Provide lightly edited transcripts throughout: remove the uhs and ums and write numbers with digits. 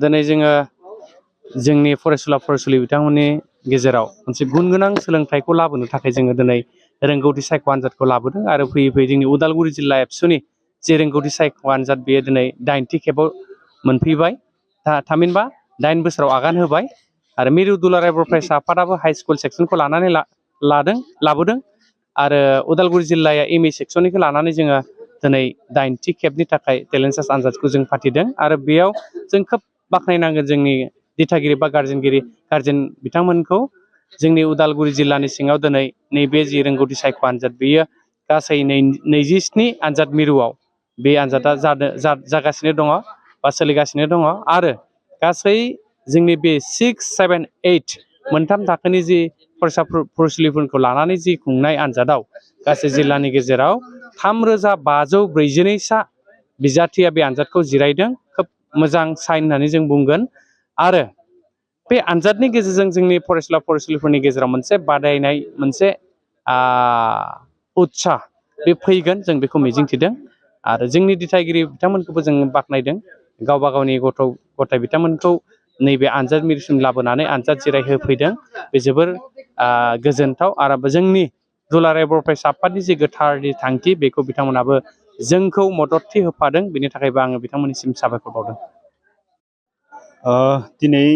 दिनै जोङो जोंनि फरायसुला फरायसुलि बिथांमोननि गेजेराव मोनसे गुन गोनां सोलोंथाइखौ लाबोनो थाखाय जोङो दिनै रोंगौथि सायख' आनजादखौ लाबोदों आरो फैयै फैयै जोंनि उदालगुरि जिल्ला एबसुनि जे रोंगौथि सायख' आनजाद बेयो दिनै 9थि खेबाव मोनफैबाय थामहिनबा 9 बोसोराव आगान होबाय आरो मिरु दुलाराय बर' फरायसा आफादाबो हाइ स्कुल सेक्सनखौ लानानै लाबोदों आरो उदालगुरि जिल्लाया एम इ सेक्सननिखौ लानानै जोङो दिनै 9थि खेबनि थाखाय टेलेन्ट सार्च आनजादखौ जों फाथिदों आरो बेयाव जों खोब बाख्नायनांगोन जोंनि दिथागिरि बा गारजेन बिथांमोनखौ जोंनि उदालगुरि जिल्लानि सिङाव दिनै नैबे जि रोंगौथि सायख' आनजाद बेयो गासै 27 आनजाद मिरुआव बे आनजादा जागासिनो दङ बा सोलिगासिनो दङ आरो गासै जोंनि बे 6, 7, 8 मोनथाम थाखोनि जि फरायसा फरायसुलिफोरखौ लानानै जि खुंनाय आनजादाव गासै जिल्लानि गेजेराव 3542 सा बिजाथिया बे आनजादखौ जिरायदों। खोब मोजां साइन होननानै जों बुंगोन आरो बे आनजादनि गेजेरजों जोंनि फरायसुला फरायसुलिफोरनि गेजेराव मोनसे बादायनाय मोनसे उत्साह बे फैगोन जों बेखौ मिजिंथिदों आरो जोंनि दिथागिरि बिथांमोनखौबो जों बाख्नायदों गावबा गावनि गथ' गथाय बिथांमोनखौ नैबे आनजाद मिरुसिम लाबोनानै आनजाद जिरायहोफैदों बे जोबोर गोजोनथाव आरो जोंनि दुलाराय बर' फरायसा आफादनि जि गोथार थांखि बेखौ बिथांमोनाबो जोंखौ मददथि होफादों बेनि थाखायबो आङो बिथांमोननिसिम साबायखर बावदों। दिनै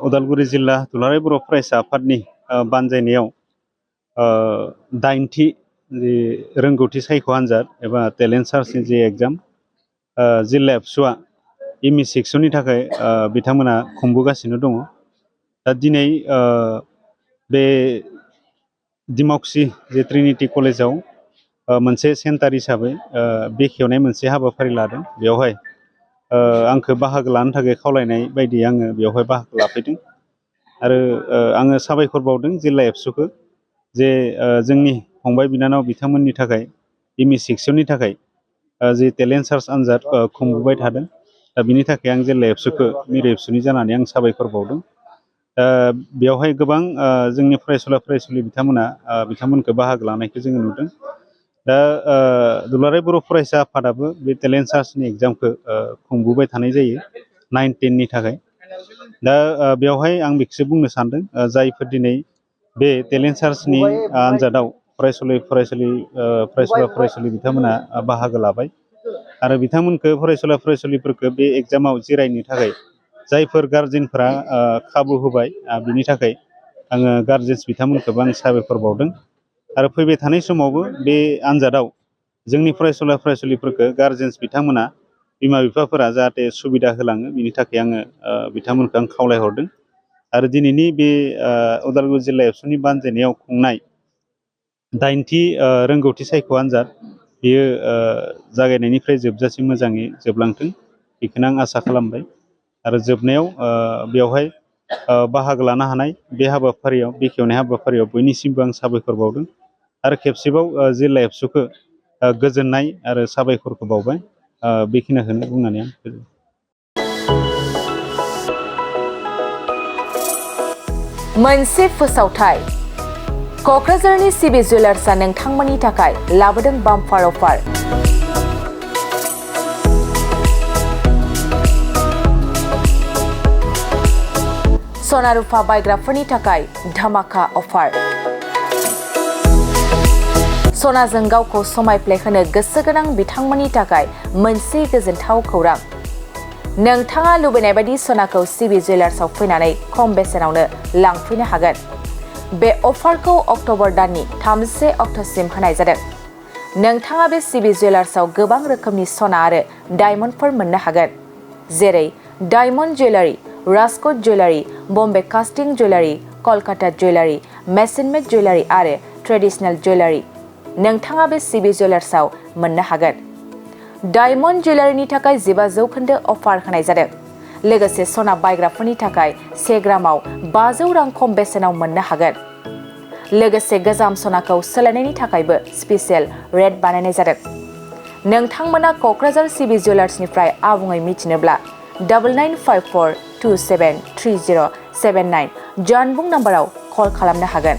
उदालगुरि जिल्ला दुलाराय बर' फरायसा आफादनि बानजायनायाव 9थि जि रोंगौथि सायख' आनजाद एबा टेलेन्ट सार्चनि जि एग्जाम जिल्ला एबसुआ एम इ सेक्सननि थाखाय बिथांमोना खुंबोगासिनो दङ। दा दिनै बे डिमाकुसि जे ट्रिनिटि कलेजाव मोनसे सेन्टार हिसाबै बेखेवनाय मोनसे हाबाफारि लादों। बेवहाय आंखौ बाहागो लानो थाखाय खावलायनाय बायदि आङो बेवहाय बाहागो लाफैदों आरो आङो साबायखर बावदों जिल्ला एबसुखौ जे जोंनि फंबाय बिनानाव बिथांमोननि थाखाय एम इ सेक्सननि थाखाय जि टेलेन्ट सार्च आनजाद खुंबोबाय थादों। दा बिनि थाखाय आं जिल्ला एबसुखौ मिरु एबसुनि जानानै आं साबायखर बावदों। बेवहाय गोबां जोंनि फरायसुला फरायसुलि बिथांमोनखौ बाहागो लानायखौ जोङो नुदों। दा दुलाराय बर' फरायसा आफादाबो बे टेलेन्ट सार्चनि एग्जामखौ खुंबोबाय थानाय जायो 9, 10नि थाखाय। दा बेवहाय आं बेखौसो बुंनो सानदों जायफोर दिनै बे टेलेन्ट सार्चनि आनजादाव फरायसुला फरायसुलि बिथांमोना बाहागो लाबाय आरो बिथांमोनखौ फरायसुला फरायसुलिफोरखौ बे एग्जामाव जिरायनो थाखाय जायफोर गारजेनफोरा खाबु होबाय बिनि थाखाय आङो गारजेन्स बिथांमोनखौबो आं साबायखर बावदों आरो फैबाय थानाय समावबो बे आनजादाव जोंनि फरायसुला फरायसुलिफोरखौ गारजेन्स बिथांमोना बिमा बिफाफोरा जाहाथे सुबिदा होलाङो बिनि थाखाय आङो बिथांमोनखौ आं खावलायहरदों आरो दिनैनि बे उदालगुरि जिल्ला एबसुनि बानजायनायाव खुंनाय 9थि रोंगौथि सायख' आनजाद बेयो जागायनायनिफ्राय जोबजासिम मोजाङै जोबलांथों बेखौनो आं आसा खालामबाय आरो जोबनायाव बेवहाय बाहागो लानो हानाय बे हाबाफारियाव बेखेवनाय हाबाफारियाव बयनिसिमबो आं साबायखर बावदों आरो खेबसेबाव जिल्ला एबसुखौ गोजोननाय आरो साबायखरखौ बावबाय बेखिनिखौनो बुंनानै आं मोनसे फोसावथाय क'क्राझारनि सिबि जुवेलार्सआ नोंथांमोननि थाखाय लाबोदों बाम्पार अफार। सना रुफा बायग्राफोरनि थाखाय धामाका अफार। सनाजों गावखौ समायफ्लेहोनो गोसो गोनां बिथांमोननि थाखाय मोनसे गोजोनथाव खौरां। नोंथाङा लुबैनाय बायदि सनाखौ सिबि जुवेलार्सआव फैनानै खम बेसेनावनो लांफैनो हागोन। बे अफारखौ अक्ट'बर दाननि 31 अक्ट'सिम होनाय जादों। नोंथाङा बे सिबि जुवेलार्सआव गोबां रोखोमनि सना आरो डायमन्डफोर मोननो हागोन जेरै diamond jewellery, Rajkot jewellery, Bombay कास्टिं जुवेलारि, कलकाता जुवेलारि, मेसिन मेड जुवेलारि आरो ट्रेडिशनेल जुवेलारि नोंथाङा बे सिबि जुवेलार्सआव मोननो हागोन। डायमन्ड जुवेलारिनि थाखाय 15% अफार होनाय जादों। लोगोसे सना बायग्राफोरनि थाखाय 1 ग्रामाव 500 रां खम बेसेनाव मोननो हागोन। लोगोसे गोजाम सनाखौ सोलायनायनि थाखायबो स्पेसियेल रेट बानायनाय जादों। नोंथांमोना क'क्राझार सिबि जुवेलार्सनिफ्राय आबुङै मिथिनोब्ला 9954273079 जानबुं नाम्बाराव कल खालामनो हागोन।